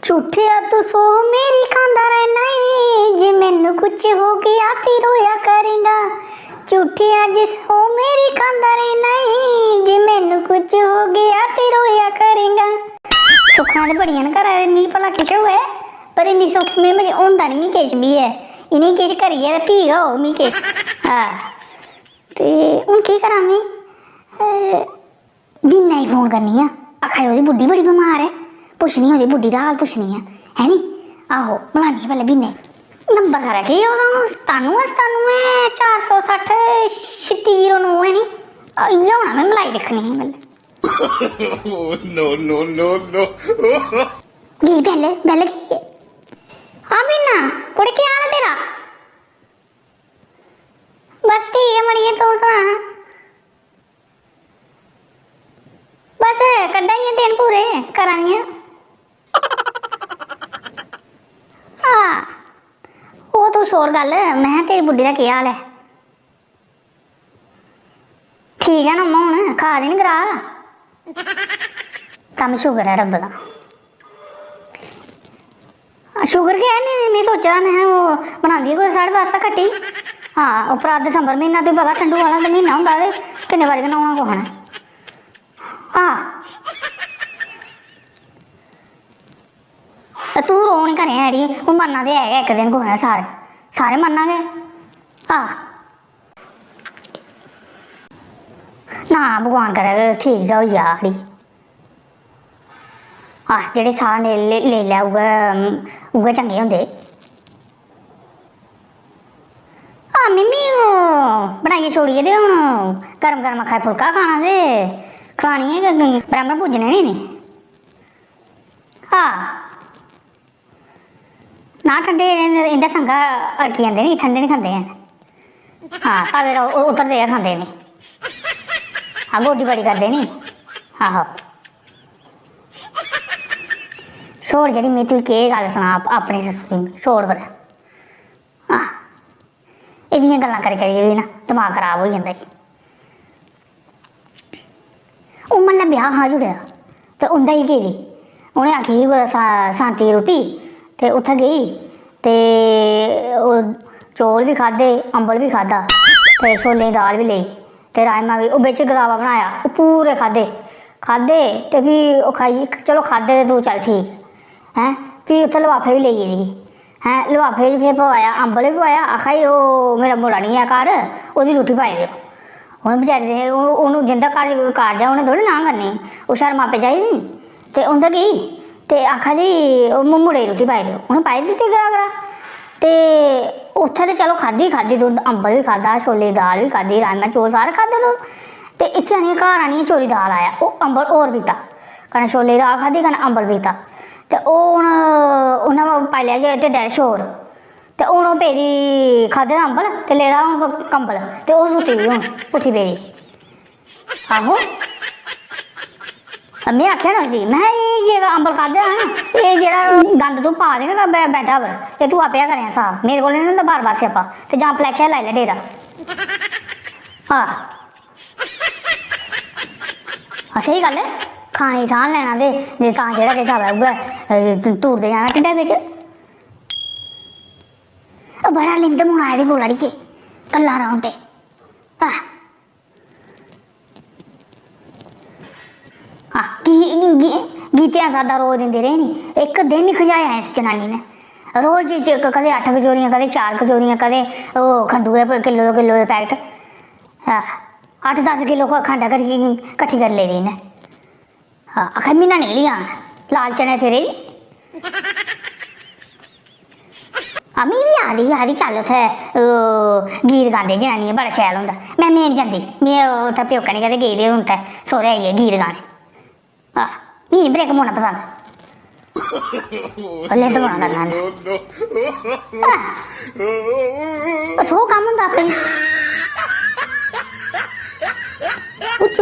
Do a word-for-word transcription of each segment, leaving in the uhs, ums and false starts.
झूठिया तू सो मेरी खांदा रहना है, जे मैनू कुछ हो गया ते रोया करेगा। झूठिया जे सो मेरी खांदा रहना है, जे मैनू कुछ हो गया ते रोया करेगा। सुक्खां ते बड़ियां न घरा दे, मिगी भला किश होऐ, पर इन्नी सुख में, में होंदा निं मिगी किश बी ऐ। इ'नें किश करियै ते फ्ही गै होग मिगी किश। हां, ते हून केह् करां में? अ, बीना गी फोन करनी आं, आखा दे ओह्दी बुड्ढी बड़ी बमार ऐ, पुच्छनी आं ओह्दी बुड्ढी दा हाल पुच्छनी आं, है नी? आहो, मलानी आं पैह्लें बीना गी। नंबर खरा केह् ओह्दा हून, सतानुऐ सतानुऐ चार सौ सट्ठ छित्ती जीरो नौ है नी? इ'यै होना, में मलाई दिक्खनी आं पैह्लें। No, no, no, no। गेई बेल, बेल गेई। हां बीना, कुड़े केह् हाल ऐ तेरा? बस ठीक ऐ मड़िये, तूं सना? बस कड्ढा दियां दिन पूरे, करा दियां। हां, ओह् तूं छोड़ गल्ल, में तेरी बुड्ढी दा केह् हाल ऐ? ठीक ऐ ना अम्मा, हून खा दे नी ग्राह्? तां बी शुकर ऐ रब्ब दा। शुकर गै ऐ, नेईं में सोचे दा, में ओह् बनांदी कुतै साढ़े बास्तै कट्टी। हां, उप्परा दिसंबर म्हीना, तुगी पता ठंडू आह्ला ते म्हीना होंदा ते किन्ने बारी गै न्हौना कुसै ने। हां। ते तूं रो निं घरें, अड़ी, हून मरना ते है गै इक दिन कुसै ने, सारे, सारे मरना गै। हां। ना, भगवान करै ते ठीक गै होई जा, अड़ी। आह, जेह्ड़े साह् ने-, ले-, लेई लै, उ'ऐ, उ'ऐ चंगे होंदे। हां, मिम्मी, ओह् बनाइयै छोड़ियै ते हून गर्म गर्म आखा दे फुलका खाना ते खलानी ऐ, ब्राह्मण पूजने नी, नी। हां। ना, ठंडे इं'दे, इं'दे संघा अड़की जंदे नी, ठंडे नी खंदे हैन। हां, तवे दा उ-, उतरदे गै खंदे नी। हां, गोड्डी बड़ी करदे नी। आहो। छोड़ जेह्ड़ी, में तुगी केह् गल्ल सनां अप-, अपनी सस्सू दी, छोड़ पर। हां। एह्दियां गल्लां करी करियै बी ना दमाग खराब होई जंदा ई। ओह् म्हल्लै ब्याह् हा जुड़े दा ते उं'दे ई गेदी। उ'नें आखी ही कुतै सा-, सांती दी रुट्टी ते उत्थै गेई ते ओह् चौल बी खाद्धे, अम्बल बी खाद्धा ते छोलें दी दाल बी लेई ते राजमा बी। ओह् बिच गदावा बनाया, ओह् पूरे खाद्धे। खाद्धे ते फ्ही ओह् खाई, चलो खाद्धे ते तूं चल ठीक, हैं? फ्ही उत्थै लफाफे बी लेई गेदी ही। हैं, लफाफे च फिर पवाया, अम्बल बी पवाया, आखा दी, "ओह् मेरा मुड़ा निं ऐ घर, ओह्दी रुट्टी पाई देओ।" उ'नें बचैरी दे, ओह्, उ'नें जिं'दे घर कारज ऐ, उ'नें थोह्ड़ी नांह् करनी, ओह् शर्म आपे चाहिदी नी। ते उं'दे गेई, ते आखा दी, "ओह् मु-, मुड़े दी रुट्टी पाई देओ।" उ'नें पाई दित्ती गरा गरा। ते उत्थै ते चलो खाद्धी, खाद्धी, दुद्ध, अम्बल बी खाद्धा, छोले दी दाल बी खाद्धी, राजमा चौल सारे खाद्धे दुद्ध। ते इत्थै आनियै, घर आनियै चौरी दा आल आया, ओह् अम्बल होर पीता, कन्नै छोले दी दाल खाद्धी, कन्नै अम्बल पीता। ते ओह् हून उ'न्नै पाई लेआ जे ढिड्डै च शोर। ते हून ओह् पेदी खाद्धे दा अम्बल ते लेदा हून कंबल, ते ओह् सुत्ती दी हून पुट्ठी पेदी। आहो। में आखेआ ना उसी, में एह् जेह्ड़ा अम्बल खाद्धे दा ना, एह् जेह्ड़ा गंद तूं पा दे ना बै-, बैड्डा पर, एह् तूं आपे गै करेआं साफ। मेरे कोल निं होंदा बार-बार स्यापा। ते जां फ्लैशै लाई लै डेरा। आह। हां, स्हेई गल्ल ऐ। खाने गी साह् लैना ते, ते तां जेह्ड़ा किश आवै उ'ऐ, अ, तूड़दे जाना ढिड्डै बिच। ओह् बड़ा लिंद मुना एह्दे कोल अड़िये, कल्ला रौह्न ते। आह। आह, गी-, गी-, गीतें दा सादा रोज दिंदे रेह् नी, इक दिन निं खंजाया इस जनानी ने। रोज च इक, कदें अट्ठ कचोरियां, कदें चार कचोरियां, कदें ओह् खंडुए पर किल्लो दो किल्लो दे पैकेट। आह। अट्ठ दस किलो क-, खंड करी, कट्ठी करी लेदी इ'न्नै। हां, आखै, "म्हीना निकली जाना, लालचै ने सिरे दी।" हां, मी बी आखदी, आखदी, "चल उत्थै, ओह्, गीत गांदे जनानियां, बड़ा शैल होंदा।" में, "में निं जंदी, में उत्थै प्योकै निं कदें गेई, ते हून उत्थै सौह्रै आइयै गीत गाने।" आह, मी निं ब्रेक पौना पसंद। ओह् लिंद पौना करना उ'न्नै। आह, ओह् सौ कम्म होंदा आपें। उत्त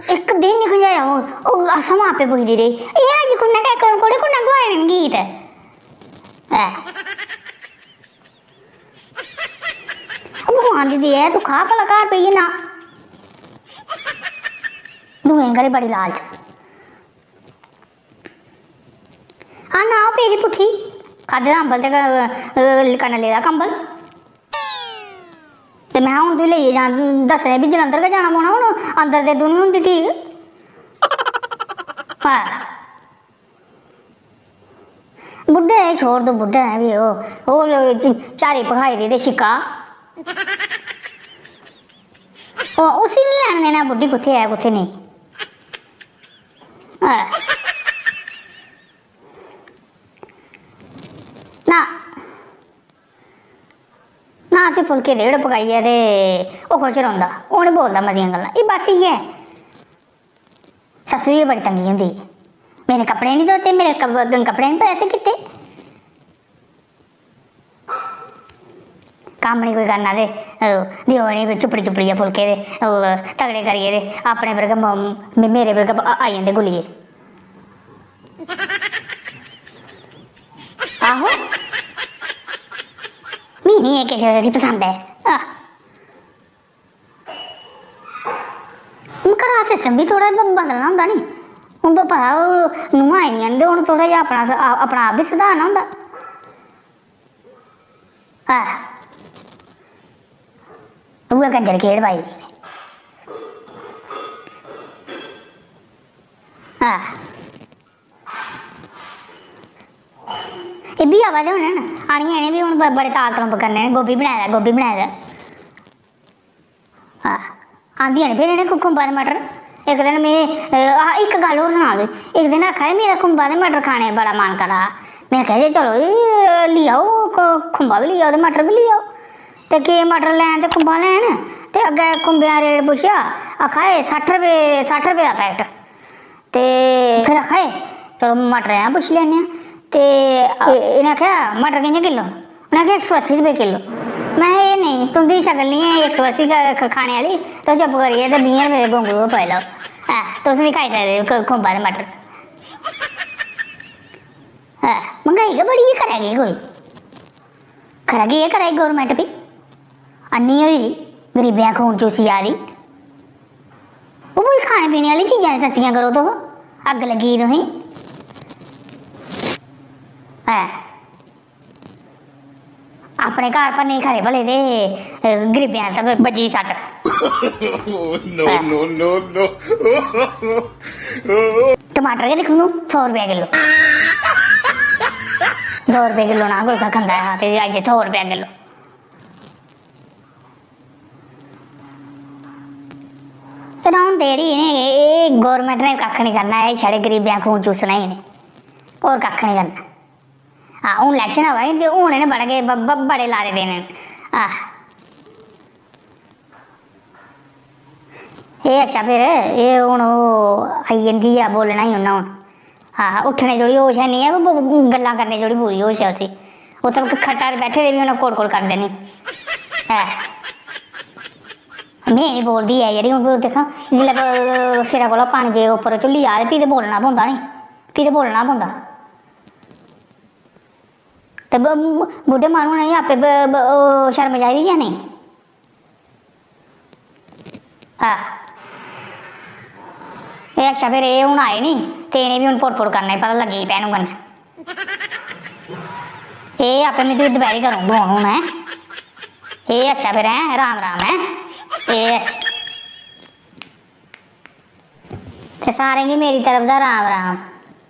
इक दिन निं खंजाया हून, ओह् असम आपे पुजदी रेही। एह् अज्ज कु'न्नै गै, कुड़े कु'न्नै गोआए न गीत? ऐ। भगवान दी दया ऐ, तूं खा भला घर बेहियै ना। दूएं घरें बड़ी लालच। ना, ना, ओह् पेदी पुट्ठी। खाद्धे दा अम्बल ते क-, अ, कन्नै लेदा कंबल। ते में हून तुगी लेइयै जां, दस्सने बी जलंधर गै जाना पौना, हून अंदर ते दुनिया होंदी ठीक। हां। बुड्ढे दे छोड़ दो, बुड्ढे दे बी ओह्, ओह् च-, झारी भखाई दी ते छिक्का। ओह्, उसी निं लैन देना, बुड्ढी कुत्थै ऐ, कुत्थै नेईं। हां। ना, ना, उसी फुलके देई ओड़ पकाइयै ते ओह् खुश रौंह्दा, ओह् निं बोलदा मतियां गल्लां। एह् बस इ'यै, सस्सू गी बड़ी तंगी होंदी। मेरे कपड़े निं धोते, मेरे कप-, कपड़े निं press कीते। कम्म निं कोई करना ते, अ, देओ इ'नेंगी चुप्पड़ी चुप्पड़ियै फुलके ते, अ, तगड़े करियै ते अपने पर गै म-, म-, मेरे पर गै ब-, आई जंदे गुल्लियै। आहो, मी निं एह् किश पसंद ऐ। आह। हून घरा दा system बी थोह्ड़ा ब-, बदलना होंदा नी। हून तुस पता, ओह् नूहां आई दियां न ते हून थोह्ड़ा जेहा अपना स-, आ-, अपना आप बी सुधारना होंदा। आह। उ'ऐ कंजर खेढ पाई दी। आह। एह् बी आवा दे होने न, आनियै इ'नें बी हून ब-, बड़े ताल तलम्ब करने न, "गोभी बनाए दा, गोभी बनाए दा।" आह, आंदियां न फिर इ'नें खु-, खुंबा दे मटर। इक दिन में, अ, आह, इक गल्ल होर सनां तुगी। इक दिन आखा दे, "मेरा खुंबा ते मटर खाने दा बड़ा मन करा दा।" में आखेआ, "जे चलो, एह् लेई आओ, ख-, खुंबा बी लेई आओ ते मटर बी लेई आओ।" ते गे मटर लैन ते खुंबा लैन, ते अग्गें खुंबें दा रेट पुच्छेआ, आखा दे, "सट्ठ रपेऽ, सट्ठ रपेऽ दा पैकट।" ते फिर आखा दे, "चलो, मटरें दा पुच्छी लैन्ने आं।" ते इ'नें आखेआ, "मटर कि'यां किल्लो?" उ'नें आखेआ, "इक सौ अस्सी रपेऽ किल्लो।" में, "एह् नेईं, तुं'दी शकल निं ऐ इक सौ अस्सी ख-, ख-, खाने आह्ली, तुस चुप्प करियै ते बीहें रपेऽ दे गोंगलू पाई लैओ। ऐ, तुस निं खाई सकदे ख-, खुंबा दे मटर। ऐ, मैंह्गाई गै बड़ी ऐ, करै केह् कोई? खरा केह् करै गौरमैंट बी? अन्नी होई दी, गरीबें दा खून चूसी जा दी। ओह् कोई खाने पीने आह्ली चीजां सस्तियां करो तुस, अग्ग लग्गी दी तुसें। ऐ, अपने घर भन्ने खरे भले ते, अ, गरीबें आस्तै ब-, बज्जी दी सट्ट। Oh, no, no, no, no। टमाटर गै दिक्खो तूं, सौ रपेआ किल्लो। दो रपेऽ किल्लो ना कोई खंदा हा, ते अज्ज सौ रपेआ किल्लो। ते रौह्न दे री इ'नें, एह् गौरमैंट ने कक्ख निं करना ऐ, छड़े गरीबें दा खून चूसना ही इ'नें, होर कक्ख निं करना। हां, हून इलैक्शन आवा दी ते हून इ'नें बड़ा गै ब-, ब-, बड़े लारे देने न। आह। एह् अच्छा फिर, एह् हून ओह् आई जंदी ऐ, बोलना ही उन्नै हून। आह, उट्ठने जोड़ी होश है निं ऐ, ब-, ब-, गल्लां करने जोड़ी पूरी होश ऐ उसी। उत्थै खट्टा पर बैठे दे बी उ'नें कोड़-कोड़ करदे निं। ऐ। में निं बोलदी ऐ यरी, हून दिक्खां, जिसलै ब-, सिरै कोला पानी जे उप्पर चुल्ली जा ते फ्ही ते बोलना पौंदा निं, फ्ही ते बोलना पौंदा। ते ब-, बुड्ढे माह्नू ने आपे ब-, ब-, ओह् शर्म चाहिदी जां नेईं? आह। एह् अच्छा, फिर एह् हून आए नी, ते इ'नें बी हून पुट-पुट करना, पता लग्गी गेई भैनू कन्नै। एह् आपे में तुगी दपैह्री करूं फोन हून, हैं? एह् अच्छा फिर, हैं? राम राम, हैं? एह् अच्छा। ते सारें गी मेरी तरफ दा राम राम।